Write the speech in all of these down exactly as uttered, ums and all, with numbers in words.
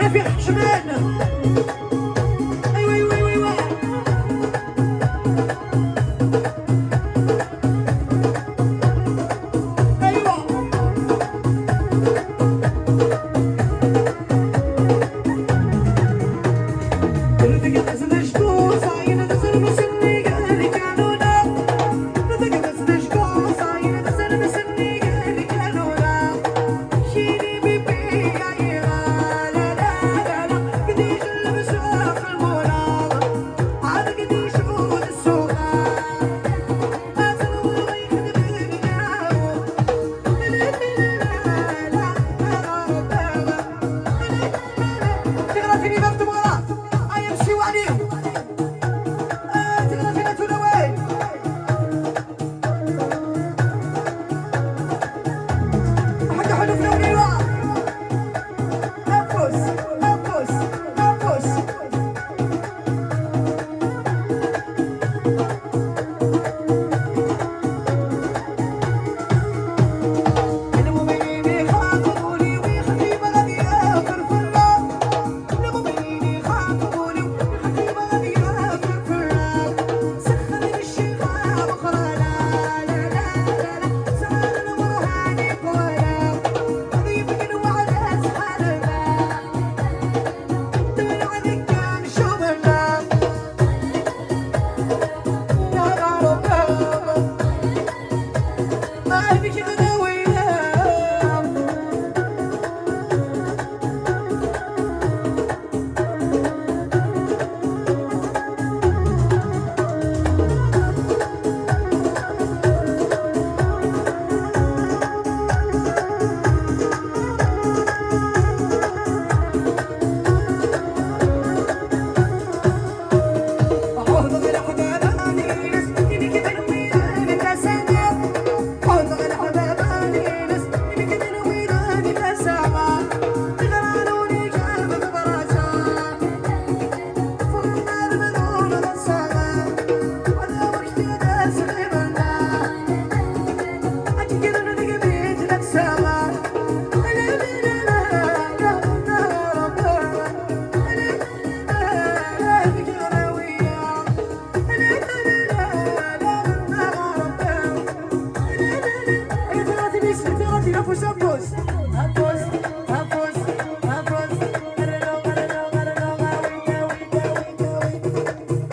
رفيق حشمان. ايوا، ايوا، ايوا، ايوا. ايوا.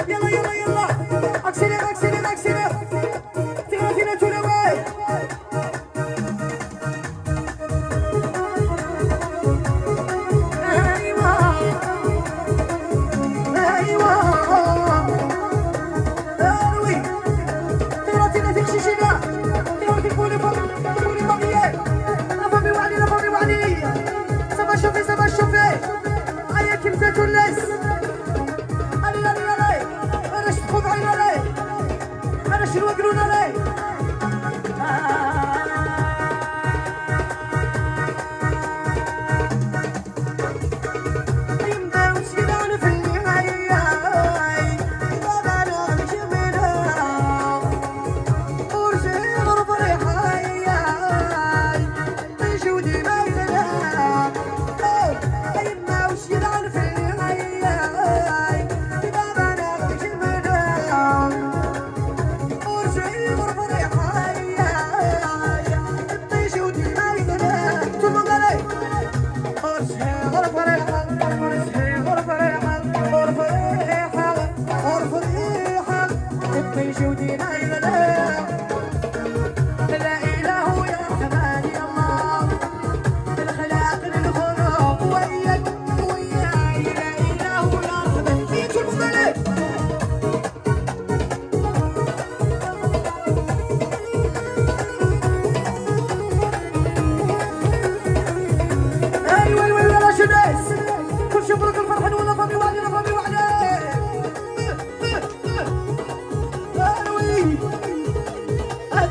يلا، يلا، يلا. اكسلير، اكسلير، اكسلير. تيرا، تيرا، تيرا، واي. ايوا. ايوا. اروي. تيرا، تيرا، تيرا، شيشينا. تيرا، تيرا، بولي، بولي، بولي، بولي. لا فامي وعلي، لا فامي وعلي. سافا شوفي، سافا شوفي. هيا كيف تاكل الناس. الي، الي، الي. انا شفت خوك عين الي. انا شنو يقولون الي.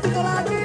Teḍra-d